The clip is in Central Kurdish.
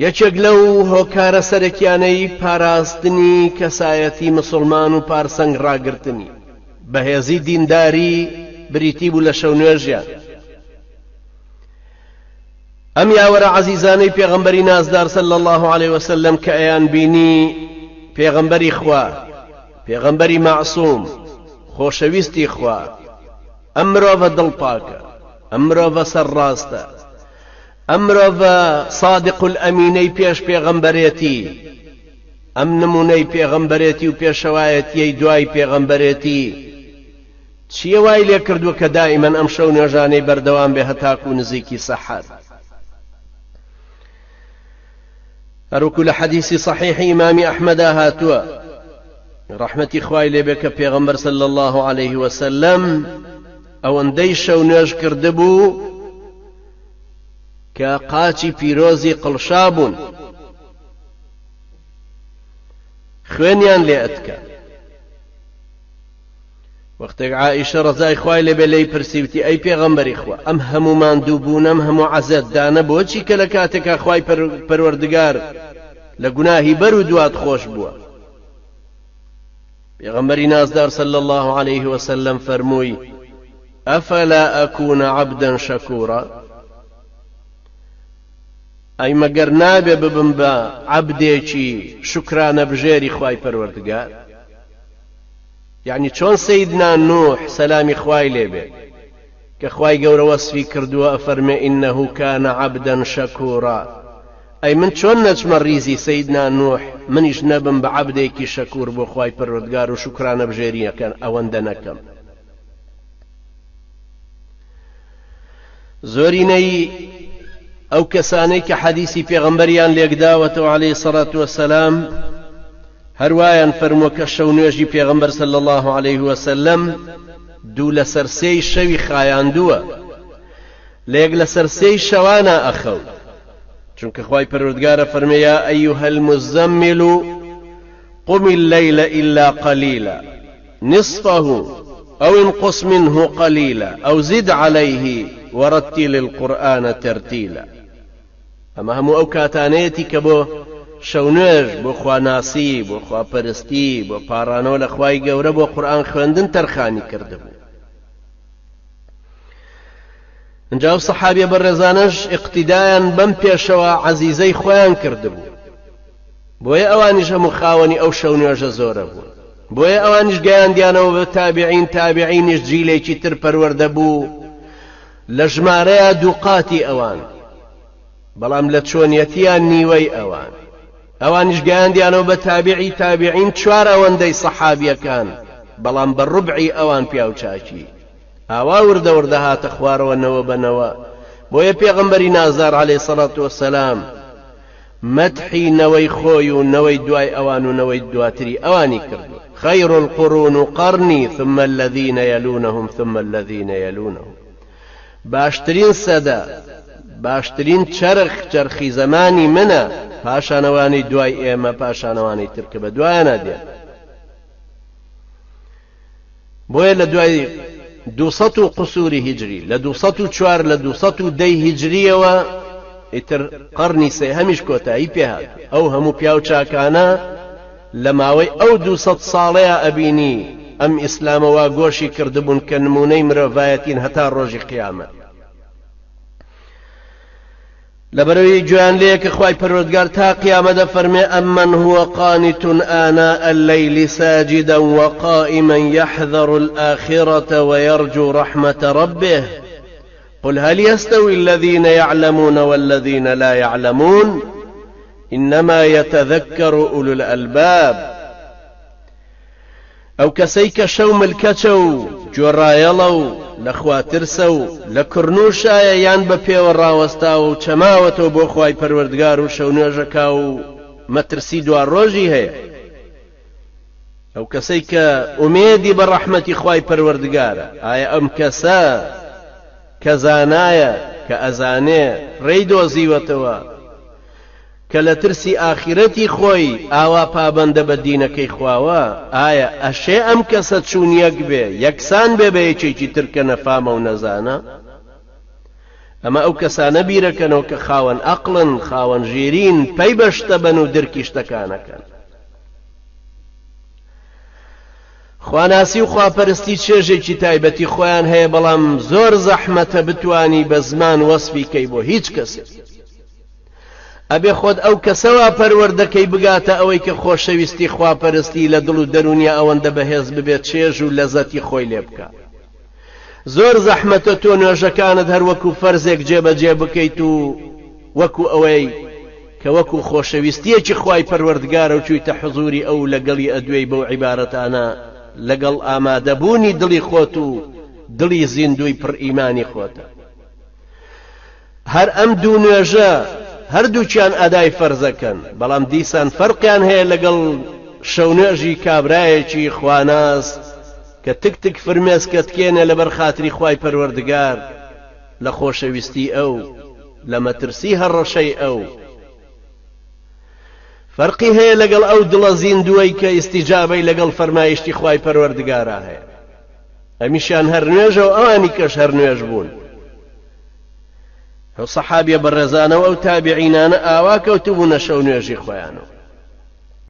یەکێک لەو هۆکارە سەرەکیانەی پاراستنی کەسایەتی مسوڵمان و پارسەنگ ڕاگرتنی بەهێزی دینداری بریتی بوو لە شەونوێژیان. ئەم یاوەرە عەزیزانەی پێغەمبەری نازدار صلی اللە علیە وسلم کە ئەیان بینی پێغەمبەری خوا پێغەمبەری مەعسوم خۆشەویستی خوا ئەم مرۆڤە دڵپاکە ئەم مرۆڤە سەرڕاستە ئەم مرۆڤە صادق الامینەی پێش پێغەمبەرێتی ئەم نمونەی پێغەمبەرێتی و پێشەوایەتیەی دوای پێغەمبەرێتی چیە وای لێ کردووە کە دائیمەن ئەم شەو نوێژانەی بەردەوام بێ هەتاکو نزیکی سەحەر هەروەکو لە حەدیسی صحیحی ئیمامی ئەحمەدا هاتووە ڕەحمەتی خوای لێ بێ کە پێغەمبەر صلی الله علیه وسلم ئەوەندەی شەو نوێژ کردبوو کە قاچی پیرۆزی قڵشا بوون خوێنیان لێ ئەتکا وەختێک عائیشە ڕەزای خوای لێ بێ لێی پرسی وتی ئەی پێغەمبەری خوا ئەم هەموو ماندوو بوونەم هەموو عەزێت دانە بۆچی کە لە کاتێکا خوای پەروەردگار لە گوناهی بەر و دوات خۆش بووە پێغەمبەری نازدار صلی الله عليه وسلم فەرمووی ئەفلا ئەکون عەبدا شەکورا ئەی مەگەر نابێ ببم بە عەبدێکی شوکرانە بژێری خوای پەروەردگار یەعنی چۆن سەیدنا نوح سەلامی خوای لێ بێ کە خوای گەورە وەسفی کردووە ئەفەرمێ انه کان عبدا شکورا ئەی من چۆن نەچمە ڕیزی سەیدنا نوح منیش نەبم بە عەبدێکی شەکور بۆ خوای پەروەردگار و شوکرانە بژێریەکەن ئەوەندە نەکەم زۆرینەی ئەو کەسانەی کە حەدیسی پێغەمبەریان لێکداوەتەوە عەلەیهی سەڵات وەسەلام هەروایان فەرمووە کە شەو نوێژی پێغەمبەر صلی الله علیه وسلم دوو لەسەر سێی شەوی خایاندووە لە یەک لەسەر سێی شەوانە ئەخەوت چونکە خوای پەروەردگارە فەرمێ یا ئەیها المزمل قم الليل إلا قليلا نصفه أو انقص منه قليلا أو زد عليه ورتل القرآن ترتيلا ئەمە هەموو ئەو کاتانەیەتی کە بۆ شەونوێژ، بۆ خواناسی، بۆ خواپەرستی، بۆ پاڕانەوە لە خوای گەورە، بۆ قورئان خوێندن تەرخانی کردبوو. ئینجا ئەو سەحابیە بەڕێزانەش ئیقتیدایان بەم پێشەوا عەزیزەی خۆیان کردبوو. بۆیە ئەوانیش هەموو خاوەنی ئەو شەو نوێژە زۆرە بوون. بۆیە ئەوانیش گەیاندیانەوە بە تابعین، تابعینیش جیلێکی تر پەروەردە بوو لە ژمارەیا دووقاتی ئەوان، بەڵام لە چۆنیەتیا نیوەی ئەوان. ئەوانیش گەیاندیانەوە بە تابعی تابعین چوار ئەوەندەی سەحابیەکان، بەڵام بە ڕوبعی ئەوان پیاوچاکی. ئاوا وردە وردە هاتە خوارەوە نەوە بە نەوە. بۆیە پێغەمبەری نازدار عەلەیهی سەڵات وەسەلام مەدحی نەوەی خۆی و نەوەی دوای ئەوان و نەوەی دواتری ئەوانی کردووە، خیر القرون قرنی ثم الذین یلونهم ثم الذین یلونهم، باشترین سەدە، باشترین چەرخ، چەرخی زەمانی منە، پاشان ئەوانەی دوای ئێمە، پاشان ئەوانەی تر کە بە دوایانا دێن. بۆیە لە دوای دووسەد و قسوری هیجری لە 204 لە 210 هیجریەوە ئیتر قەرنی سێهەمیش کۆتایی پێهات ئەو هەموو پیاو چاکانە لە ماوەی ئەو 200 ساڵەیە ئەبینی ئەم ئیسلامە وا گۆشی کردبوون کە نمونەی مرۆڤایەتین هەتا ڕۆژی قیامەت. لەبەرئەوەی گوێیان لێیە کە خوای پەروەردگار تا قیامەت دەفەرمێ ئەمەن هو قانت آناء الليل ساجدا وقائما يحذر الآخرة ويرجو رحمة ربه قل هل يستوي الذين يعلمون والذين لا يعلمون إنما يتذكر أولو الألباب ئەو کەسەی کە شەو ملکەچە و گوێڕایەڵە و لە خواترسە و لە کڕنووشایە یان بە پێوە ڕاوەستاوە و چەماوەتەوە بۆ خوای پەروەردگار و شەونوێژەکا و مەترسی دواڕۆژی هەیە ئەو کەسەی کە ئومێدی بە ڕەحمەتی خوای پەروەردگارە ئایا ئەم کەسە کە زانایە کە ئەزانێ ڕێی دۆزیوەتەوە کە لە ترسی ئاخیرەتی خۆی ئاوا پابەندە بە دینەکەی خواوە، ئایا ئەشێ ئەم کەسە چوون یەک بێ، یەکسان بێ بە یەکێکی تر کە نەفامە و نەزانە؟ ئەمە ئەو کەسانە بیرەکەنەوە کە خاوەن ئەقڵن، خاوەن ژیرین، پەی بە شتە بەن و درکی شتەکانەکەن. خواناسی و خواپەرستی چێژێکی تایبەتی خۆیان هەیە بەڵام زۆر زەحمەتە بتوانی بە زمان وەسفی کەی بۆ هیچ کەسێک. ئەبێ خۆت ئەو کەسە وا پەروەردەکەی بگاتە ئەوەی کە خۆشەویستی خواپەرستی لە دڵ و دەروونیا ئەوەندە بەهێز ببێت چێژ و لەزەتی خۆی لێ بکا. زۆر زەحمەتە تۆ نوێژەکانت هەر وەکو فەرزێک جێبەجێ بکەیت و وەکو ئەوەی کە وەکو خۆشەویستیەکی خوای پەروەردگارە و چوویتە حزوری ئەو لەگەڵی ئەدوێی بەو عیبارەتانە لەگەڵ ئامادەبوونی دڵی خۆت و دڵی زیندووی پڕ ئیمانی خۆتە. هەر ئەم دوو نوێژە هەردووکیان ئەدای فەرزەکەن بەڵام دیسان فەرقیان هەیە لەگەڵ شەونوێژی کابرایەکی خواناس کە تک تک فرمێسکە تکێنێ لەبەر خاتری خوای پەروەردگار لە خۆشەویستی ئەو لە مەترسی هەڕەشەی ئەو فەرقی هەیە لەگەڵ ئەو دڵە زیندووەی کە ئیستیجابەی لەگەڵ فەرمایشتی خوای پەروەردگارا هەیە ئەمیشیان هەر نوێژە و ئەوانی کەش هەر نوێژ بوون ئەو سەحابیە بەڕێزانە و ئەو تابعینانە ئاوا کەوتبوونە شەو نوێژی خۆیانەوە.